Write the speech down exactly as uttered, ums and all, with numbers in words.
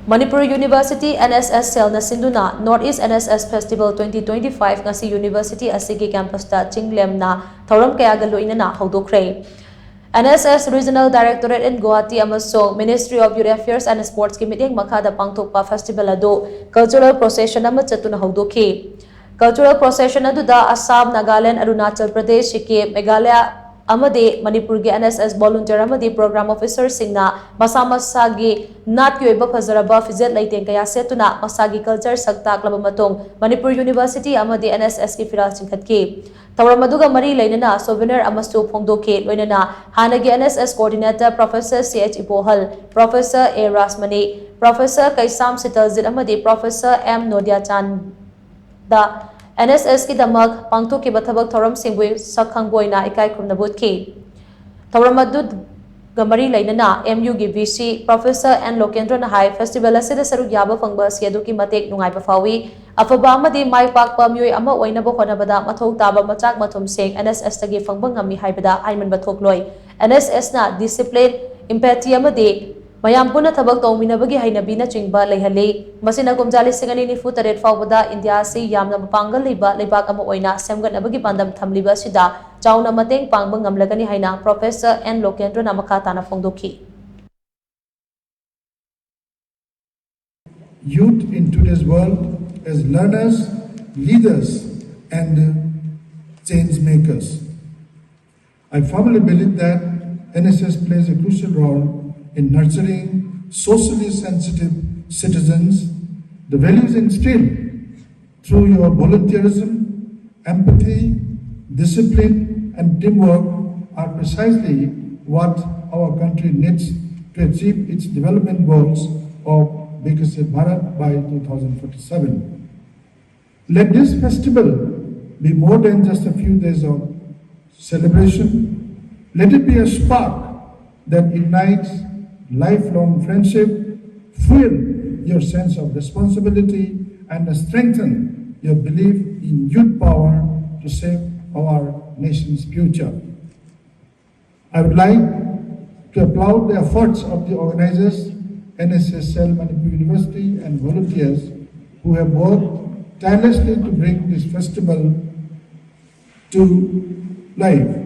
Manipur University N S S Cellꯅ ꯁꯤꯟꯗꯨꯅ North East N S S Festival twenty twenty-five ꯉꯁꯤ university ꯑꯁꯤꯒꯤ campusꯇ ꯆꯤꯡ ꯂꯦꯝꯅ ꯊꯧꯔꯝ ꯀꯌꯥꯒ ꯂꯣꯏꯅꯅ ꯍꯧꯗꯣꯛꯈ꯭ꯔꯦ꯫ N S S Regional Directorate in Guwahati ꯑꯃꯁꯨꯡ Ministry of Youth Affairs and Sportsꯀꯤ ꯃꯤꯠꯌꯦꯡ ꯃꯈꯥꯗ ꯄꯥꯡꯊꯣꯛꯄ festival ꯑꯗꯨ cultural procession ꯑꯃ ꯆꯠꯇꯨꯅ ꯍꯧꯗꯣꯛꯈꯤ꯫ Cultural procession ꯑꯗꯨꯗ ꯑꯁꯥꯝ, ꯅꯥꯒꯥꯂꯦꯟ, ꯑꯔꯨꯅꯥꯆꯜ ꯄ꯭ꯔꯗꯦꯁ, ꯁꯤꯛꯀꯤꯝ, ꯃꯦꯘꯥꯂꯌ ꯑꯃꯗꯤ ꯃꯅꯤꯄꯨꯔꯒꯤ N S S volunteer ꯑꯃꯗꯤ program officerꯁꯤꯡꯅ ꯃꯁꯥ ꯃꯁꯥꯒꯤ ꯅꯥꯠꯀꯤ ꯑꯣꯏꯕ ꯐꯖꯔꯕ ꯐꯤꯖꯦꯠ ꯂꯩꯇꯦꯡ ꯀꯌꯥ ꯁꯦꯠꯇꯨꯅ ꯃꯁꯥꯒꯤ culture ꯁꯛ ꯇꯥꯛꯂꯕ ꯃꯇꯨꯡ ꯃꯅꯤꯄꯨꯔ University ꯑꯃꯗꯤ N S Sꯀꯤ ꯐꯤꯔꯥꯜ ꯆꯤꯡꯈꯠꯈꯤ꯫ ꯊꯧꯔꯝ ꯑꯗꯨꯒ ꯃꯔꯤ ꯂꯩꯅꯅ souvenir ꯑꯃꯁꯨ ꯐꯣꯡꯗꯣꯛꯈꯤ꯫ ꯂꯣꯏꯅꯅ ꯍꯥꯟꯅꯒꯤ N S S coordinator Professor C H ꯏꯕꯣꯍꯜ, Professor A Rajmani, Professor ꯀꯩꯁꯥꯝ ꯁꯤꯇꯜꯖꯤꯠ ꯑꯃꯗꯤ Professor M ꯅꯣꯗꯤꯌꯥꯆꯥꯟꯗ N S Sꯀꯤꯗꯃꯛ ꯄꯥꯡꯊꯣꯛꯈꯤꯕ ꯊꯕꯛ ꯊꯧꯔꯝꯁꯤꯡꯕꯨ ꯁꯛꯈꯪꯕ ꯑꯣꯏꯅ ꯏꯀꯥꯏ ꯈꯨꯝꯅꯕ ꯎꯠꯈꯤ꯫ ꯊꯧꯔꯝ ꯑꯗꯨꯒ ꯃꯔꯤ ꯂꯩꯅꯅ M Uꯒꯤ V C Professor N ꯂꯣꯀꯦꯟꯗ꯭ꯔꯣꯅ ꯍꯥꯏ, festival ꯑꯁꯤꯗ ꯁꯔꯨꯛ ꯌꯥꯕ ꯐꯪꯕ ꯑꯁꯤ ꯑꯗꯨꯛꯀꯤ ꯃꯇꯤꯛ ꯅꯨꯡꯉꯥꯏꯕ ꯐꯥꯎꯏ꯫ ꯑꯐꯕ ꯑꯃꯗꯤ ꯃꯥꯏ ꯄꯥꯛꯄ ꯃꯤꯑꯣꯏ ꯑꯃ ꯑꯣꯏꯅꯕ ꯍꯣꯠꯅꯕꯗ ꯃꯊꯧ ꯇꯥꯕ ꯃꯆꯥꯛ ꯃꯊꯨꯝꯁꯤꯡ N S Sꯇꯒꯤ ꯐꯪꯕ ꯉꯝꯃꯤ ꯍꯥꯏꯕꯗ ꯍꯥꯏꯃꯟꯕ ꯊꯣꯛꯂꯣꯏ꯫ N S Sꯅ discipline, empathy ꯑꯃꯗꯤ ꯃꯌꯥꯝ ꯄꯨꯟꯅ ꯊꯕꯛ ꯇꯧꯃꯤꯟꯅꯕꯒꯤ ꯍꯩꯅꯕꯤꯅꯆꯤꯡꯕ ꯂꯩꯍꯜꯂꯤ꯫ ꯃꯁꯤꯅ ꯀꯨꯝꯖꯥ ꯂꯤꯁꯤꯡ ꯑꯅꯤ ꯅꯤꯐꯨ ꯇꯔꯦꯠ ꯐꯥꯎꯕꯗ ꯏꯟꯗꯤꯌꯥ ꯑꯁꯤ ꯌꯥꯝꯅ ꯃꯄꯥꯡꯒꯜ ꯂꯩꯕ ꯂꯩꯕꯥꯛ ꯑꯃ ꯑꯣꯏꯅ ꯁꯦꯝꯒꯠꯅꯕꯒꯤ ꯄꯥꯟꯗꯝ ꯊꯝꯂꯤꯕ ꯑꯁꯤꯗ ꯆꯥꯎꯅ ꯃꯇꯦꯡ ꯄꯥꯡꯕ ꯉꯝꯂꯒꯅꯤ ꯍꯥꯏꯅ Professor N ꯂꯣꯀꯦꯟꯗ꯭ꯔꯣꯅ ꯃꯈꯥ ꯇꯥꯅ ꯐꯣꯡꯗꯣꯛꯈꯤ꯫ Youth in today's world as learners, leaders, and change makers. I firmly believe that N S S plays a crucial role in nurturing socially sensitive citizens. The values instilled through your volunteerism, empathy, discipline, and teamwork are precisely what our country needs to achieve its development goals of Viksit Bharat by two thousand forty-seven. Let this festival be more than just a few days of celebration. Let it be a spark that ignites lifelong friendship, fuel your sense of responsibility, and strengthen your belief in youth power to shape our nation's future. I would like to applaud the efforts of the organizers N S S L Manipur University and volunteers who have worked tirelessly to bring this festival to life.